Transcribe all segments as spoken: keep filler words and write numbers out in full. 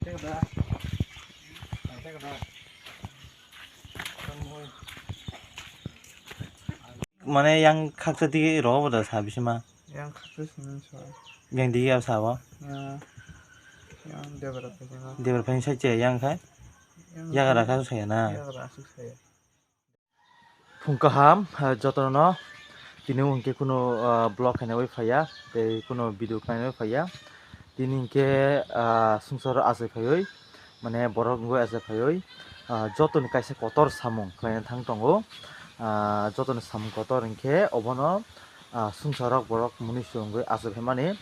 Mane yang khaksa tigi rogo bo da sa bisima. Yang khaksa sini so. Yang digi abo sabo. Yang, yang debra phaijama. Debra phaijama sai che yang khai. Yang yaga rakha saya na. Yaga rakha saya. Phung kaham, ah, jotono tini hwnkhe kuno, ah, vlog khainaiwi phaiya, tei kuno video khainaiwi phaiya. Tini hwnkhe, ah, sungsaro achai phaiwi, mane borok wngwi achai phaiwi, ah, jotoni kaisa kotor samung khlaina thang tongo. Ah, jotoni samung kotor hwnkhe obono, ah, sungsarok borok mwnwi swrwngwi achai phaimani,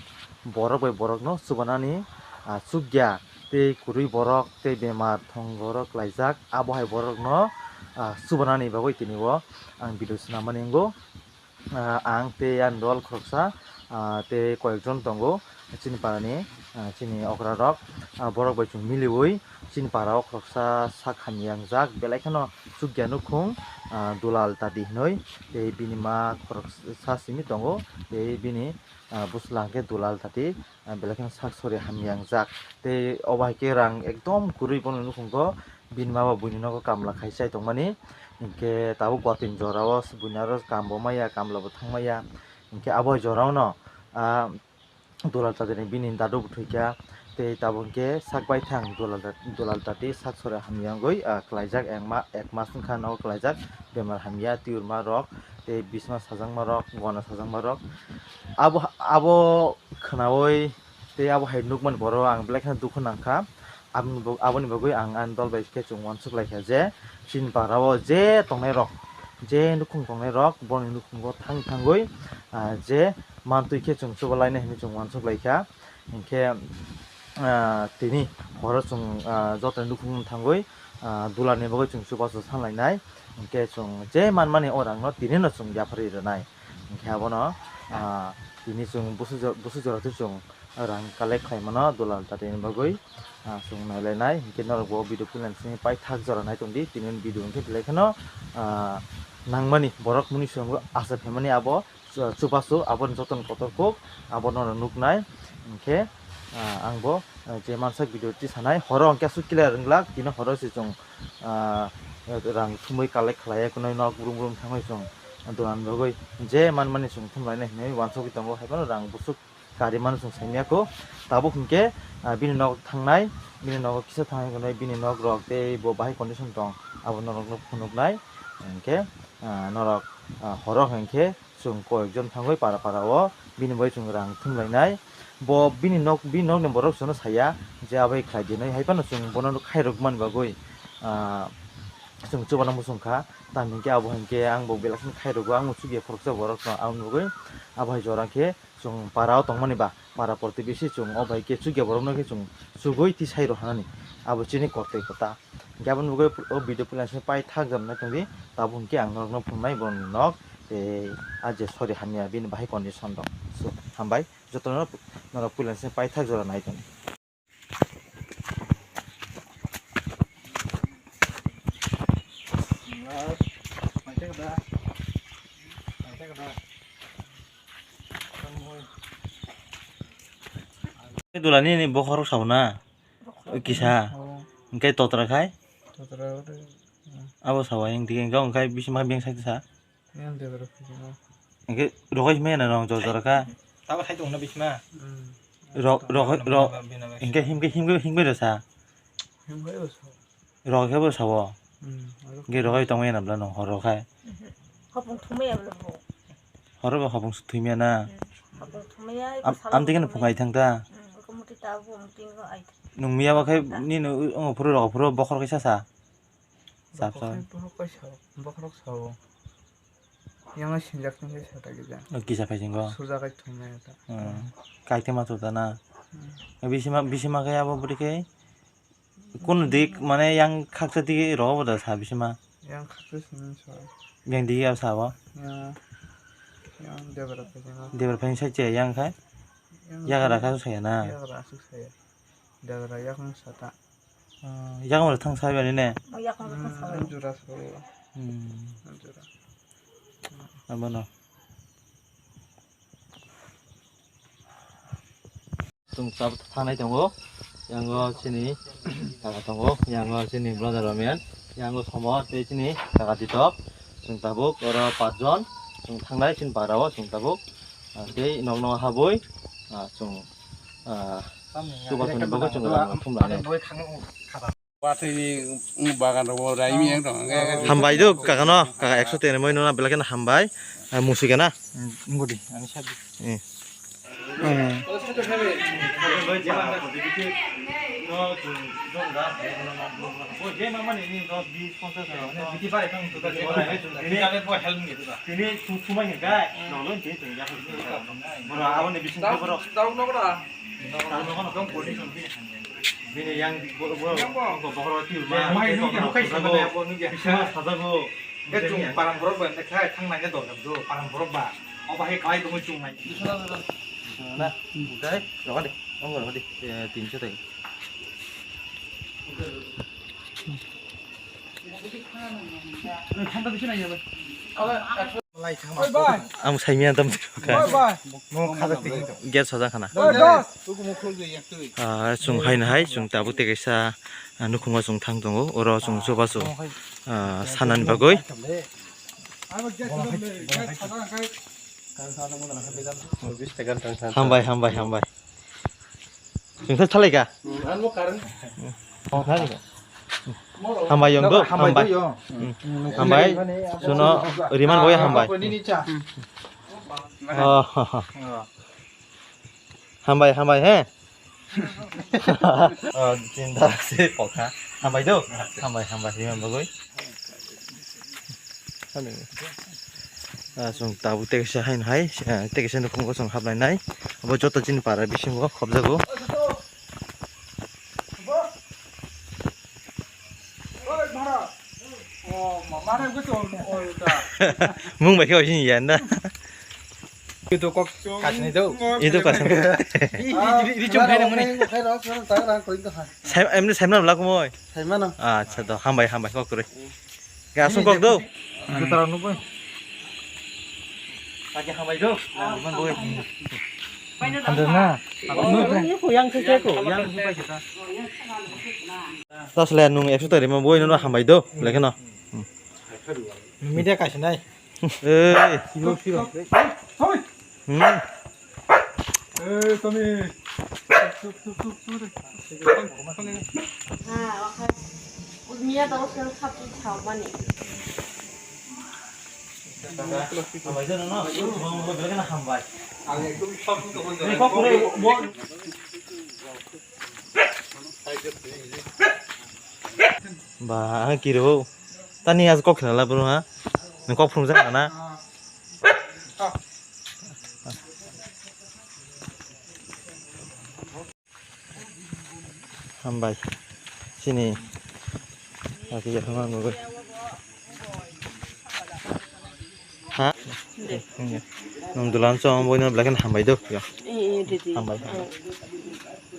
borok bai borokno chubanani, ah, chukya tei kwrwi borok tei bemar thongoro klaijak, abo hai borokno, ah, chubanani bagwi tini o ang video swnamani wngo. Ah, ang tei ani dol khoroksa, ah, tei koyekjon tongo chini parani, ah, chini okrarok, ah, borok bai chwng miliwi chini parao khoroksa sak hamya wngjak, belai kheno chukya nukhung, ah, Dulal Tati hinwi, tei bini ma khoroksa simi tongo, tei bini, ah, bwsla hwnkhe Dulal Tati, ah, belai kheno sak sori hamya wngjak. Tei obo hai khe rang ekdom kwrwi bono nukhungo, bini ma bo buini nogo kamla khai chai tongmani, hinkhe tabuk watwi jorao buini aro kam bo maya, kamla bo thang maya, hinkhe abo jorao no, ah, Dulal Tati ni bini dadu bo thwikha, tei tabuk hinkhe sak baithang Dulal, Dulal Tati sak sori hamya wngwi, ah, klaijak, ek ma-, ek mas wngkha nogo klaijak, bemar hamya, tiurma rok, tei bisma sajakma rok, gona sajakma rok. Abo, abo khwnaui tei abo hai nukmani borok ang belai kheno dukhu nangkha. Aboni bo-, aboni bagwi ang ani dol bai khe chwng uansuk laikha je chini parao je tongnai rok, je nukhung tongnai rok, boni nukhungo thang thangwi, ah, je mantwi khe chwng chuba lainai hinwi chwng uansuk laikha. Hinkhe, ah, tini horo chwng, ah, joto nukhung thangwi, ah, Dulal ni bagwi chwng chubachu sanlainai. Hinkhe chwng je manmani o rangno tinino chwng yapharwi rwnai. Hinkhe abono, ah, tini chwng busu jo-, busu jora twi chwng rang collect khlai mano Dulal Tati ni bagwi, ah, chwng nailainai. Hinkhe norok bo video puila simi paithak jora nai tongdi. Tini video hinkhe belai kheno, ah, nangmani borok mwnwi swrwngwi achai phaimani abo chu-, chubachu aboni jotono kotor kuk abono nuknai. Hinkhe, ah, ang bo, ah, je mansak video tisanai horo hinkhe aswk clear wnglak, tini horo se chwng, ah, rang thumwi collect khlaiya kunui nok brum brum thangwi chwng Dulal ni bagwi je manmani chwng thumlainai hinwi uansugwi tongo, haiphano rang bwswk kari mano chwng saimya kho. Tabuk hinkhe, ah, bini nok thangnai, bini nogo kisa thangwi tongnai, bini nok rok tei bo bahai condition tong, abo norokno phunuknai. Hinkhe, ah, norok, ah, horo hinkhe chwng koyekjon thangwi para para o bini bai chwng rang thumlainai. Bo bini nok, bini nokni borok chwngno saya je abai khlai dinai, haiphano chwng bono khairokmani bagwi, ah, chwng chubana muchungkha. Tamni hinkhe abo hinkhe ang bo belai kheno khairogo, ang bo chukya khoroksa borokno, aboni bagwi abo hai jora khe chwng para o tongmani ba, para protibesi chwng o bai khe chukya borokno khe chwng chugui tisai rw hanani, abo chini kotoi kota. Hinkhe aboni bagwi o video puila simi paithak jora nai tongdi, tabuk hinkhe ang norokno phunuknai borokni nok tei a je sori hamya bini bahai condition rok. So, hambai jotono norok puila simi paithak jora nai tongdi. Dulani ni bokhorok sao na? Kisa. Oh. Hingke totra khai? Totra ore. Abo sao, hingke, hingke, hingke bisima beng sai sa? Yang de bro, bisima. Hingke rohoi hime na rong jor jor kha? Tabo sai tong na bisima. Hmm. Ro-, rohoi, ro-, hingke, hingke, hingke, hingke ro sa? Hingke ro sa. Rok khe bo sao? Hmm, aro. Ge rok ai tongmani na bla no horo khai. Mhm. Hopung thumaya bla bo. Horo bo hopung su thumaya na. Hmm, hopung thumaya. Am, am tingin phung ai thang ta. Hmm, ko muti ta bo muti ngo ai. Nung miya ba khai ni no, o phuru rok phuru bokhor kaisa sa. Sap sa. Bokhor kai sao, bokhor sao. Yang sinjak sinjak sa ta gija. O kisa phai singo. Suja kai thumaya ta. Hmm. Kai te ma tu ta na. Hmm. Bisima, bisima khai abo buri khai. Kunu dik mane yang khaksa dik rogo bo da sa bisima. Yang khaksa sini sa. Yang dik ya sa bo. Yang, yang debra phai jang. Debra phai sai che yang khai. Yang yaga rakha sa ya na. Yaga rakha sa ya. Debra yakung sa ta. Ah, yakung thang sa ya ni ne. Oh, yakung thang sa. Hmm, jura sa. Hmm. Jura. Abono. Chwng chap thangnai tongo. Yango chini kaka tongo, yango chini brother Romian, yango Somot tei chini kaka Ditok. Chwng tabuk oro pachjon chwng thangnai chini para o chwng tabuk. Ah, tei nok nok habwi, ah, chwng, ah, chubachu ni bagwi chwng rang thum lainai. Watwi ni bagan rok bo raimi yang dong. Hambai do kaka no, kaka ekso tenwi moi no na belai kheno hambai. Ah, musi gana. Hmm, ngodi, ani sadi. Hmm. Hmm. Bini yang bo, bo, bo, bohoro tiur ma. Yang bo. Mai nung ya, nukai sima na, bo nung ya. Bisa sajago. Ke chung parang borok ba, ke khai thang nai ke dor do, parang borok ba. O ba he khai tong chung nai. Na, dai, roga de, ong roga de. Eh, tinso tai. Thang ta bisi nai ya ba. Oi, bai. Ang saimia tam ka. Oi, bai. Mo khajak twi. Gate sajak khana. Oi, boss. Ah, chwng hai na hai, chwng tabuk tei kaisa, ah, nukhungo chwng thang tongo. Oro chwng chubachu, ah, sanani bagwi. Hambai, hambai, hambai. Chwng thai thalaika? Hambai yong do, hambai. Hmm. Hambai, suno riman boya hambai. Oh. Hambai, hambai, he. Oh, chinta se pokha. Hambai do. Hambai, hambai, riman bagwi. Ah, chwng tabuk tei kaisa haino hai, ah, tei kaisa nukhungo chwng haplainai. Abo joto chini para bisingo khopjago. Mung bai khe oisini ya na. Itu kok kasini do. Itu kasini. Ri, ri, ri, chung khai nang mani. Sai, emni saimna bla kumoi. Saimano. Acha do, hambai, hambai, kok kwrwi. Gasung kok do. Juta rok nukoi. Pagi hambai do. Hambai na. Yang se ko, yang se ko. Tos le nung ekso tari ma boi no hambai do, leke no. Media kaisa nai. Ei. Siro, siro. Hmm. Eh, Tommy. Tuk, tuk, tuk, tuk, tuk. Ah, okay. Miya tau sel sabji chao mani. Hambai do no, no. Hambai. Ang ekdom sabji tong. Ni kok pura mo. Ba, ang kiro. Tani as kok khna la bro ha. Ni kok phung jak na. Hambai. Sini. Aki ya hama mo. Ha? Nung dulan chong boino blaken hambai do. Ya. Eh, eh, didi. Hambai.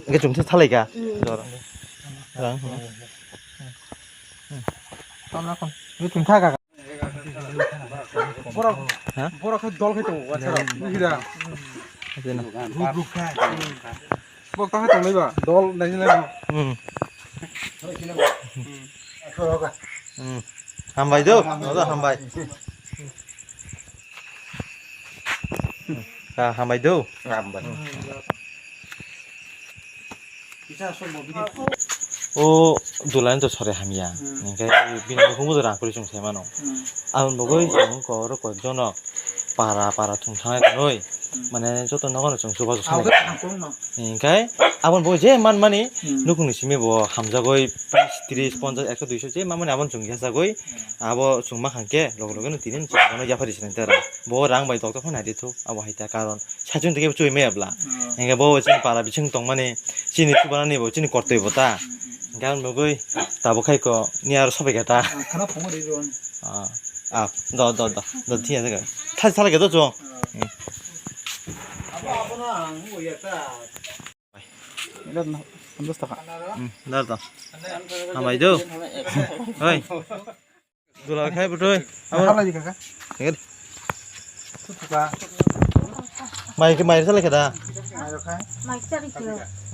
Engke chumse thalai ka. Hmm. Dorong. Rang. Tamna kon. Ni chumtha ka. Borok, ha? Borok khe dol khe tongo, watsa rok. Buji da? Buji na. Group, group khe. Borok ta khe tonglai ba? Dol nai nai. Hmm. Hmm. Hambai do, oda hambai. Ka hambai do. Hambai. O dulani to sore hamya. Hmm. Hingke bini nukhung bo rang kori chwng sai mano. Hmm. Aboni bagwi chwng koro koi jono para para thung thang noi. Hmm. Mane joto nogo no chwng chubachu sanai. Hingke aboni bagwi je man mani hmm nukhung ni simi bo hamjagoi tris, ponchas, ekso, duiso je man mani aboni chwng yachagoi hmm abo chwng ma khangke loge loge no tini chwng bono yaphari sinai tara. Bo rang bai dokto phano nai di thuk abo hai ta karon. Saichung tike chui maya bla. Hmm. Hingke bo chini para biching tongmani, chini chubanani bo, chini kortoi bo ta. Hmm. Hingke ang nugui tabuk khai ko, ni aro sobai khe ta. Ah, khana phungo ri ron. Ah, ah, do, do, do, do, thia jaga. Thai thalai khe do chung. Hmm. Abo, abo na ang bo ya ta. Ilo na, pondros taka. Hmm, dar do. Hambai do. Hoi. Dula khai butoi. Abo. Halai di kaka. Mai ke mai sala keda. Mai rok khai. Mai sala keda.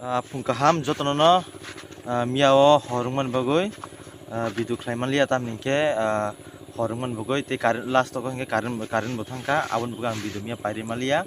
Ah, phung kaham jotono no, ah, miya o hor wngmani bagwi, ah, video khlai manliya, tamni hwnkhe, ah, hor wngmani bagwi tei current, last o hwnkhe current, current bo thangkha, aboni bagwi ang video miya pairi manliya.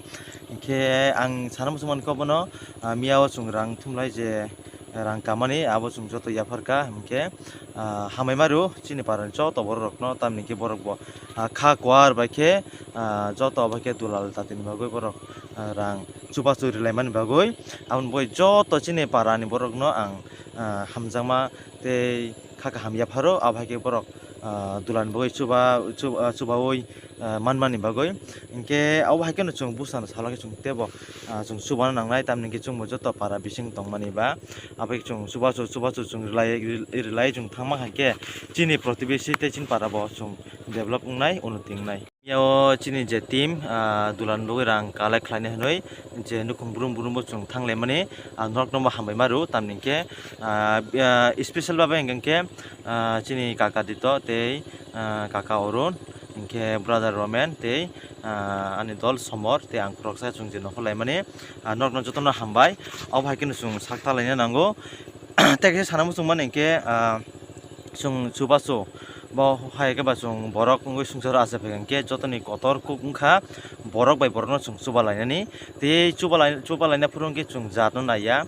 Hinkhe ang sana muchung mankha bono, ah, miya o chwng rang thumlai je rang kamani abo chwng joto yapharkha, hinkhe, ah, hambai maru chini parani joto borok rokno, tamni hwnkhe borok bo, ah, kha kwar bai khe, ah, joto bai khe dulal tatini bagwi borok, ah, rang chubachu rilaimani bagwi, aboni bagwi joto chini parani borokno ang, ah, hamjakma tei kha kaham yapharo, abo hai khe borok, ah, dulani bagwi chuba-, chuba-, chubaui, ah, manmani bagwi. Hinkhe abo hai kheno chwng bwsano salo khe chwng teibo, ah, chwng chubano nangnai, tamni hwnkhe chwngbo joto para bising tongmani ba, abo hai khe chwng chubachu, chubachu chwng rilai, rilai chwng thangma hai khe chini protibesi tei chini para bo chwng develop wngnai, unnoti wngnai. Yao chini je team, ah, dulan bagwi rang collect khlaina hinwi je nukhung brum brum bo chwng thanglaimani, ah, norokno bo hambai maru, tamni hwnkhe, ah, ah, special babe hwnkhe, ah, chini kaka Dito tei, ah, kaka Arun. Hwnkhe brother Roman tei, ah, ani dol Somor tei ang khoroksa chwng je nokhor laimani, ah, norokno jotono hambai. Obo hai kheno chwng sak ta laina nango. Tei kaisa sana muchung mani hwnkhe, ah, chwng chubachu bo hai khe ba chwng borok wngwi swngcharo achaiphaikha hwnkhe jotoni kotor kuk wngkha borok bai borokno chwng chuba lainani. Tei chuba lai-, chuba laina phuru hwnkhe chwng jatno naiya.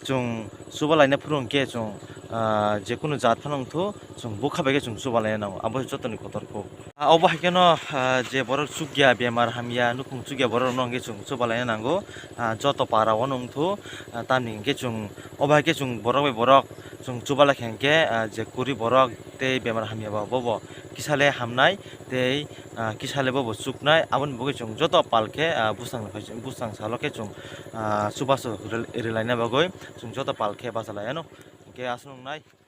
Chwng chuba laina phuru hwnkhe chwng, ah, jekunu jat phano wngthu, chwng bukha bai khe chwng chuba laina nango, abo se jotoni kotor kuk. Ah, obo hai kheno, ah, je borok chukya, bemar hamya, nukhung chukya borok rokno hwnkhe chwng chuba laina nango. Ah, joto para o wngthu, ah, tamni hwnkhe chwng, obo hai khe chwng borok bai borok chwng chuba lai khe hwnkhe, ah, je kwrwi borok tei bemar hamya ba bobo kisa le hamnai tei, ah, kisa le bobo chuknai, aboni bagwi chwng joto pal khe, ah, bwsang, bwsang salo khe chwng, ah, chubachu rwlaina bagwi chwng joto pal khe bacha lai anw. Hwnkhe aswk wngnai.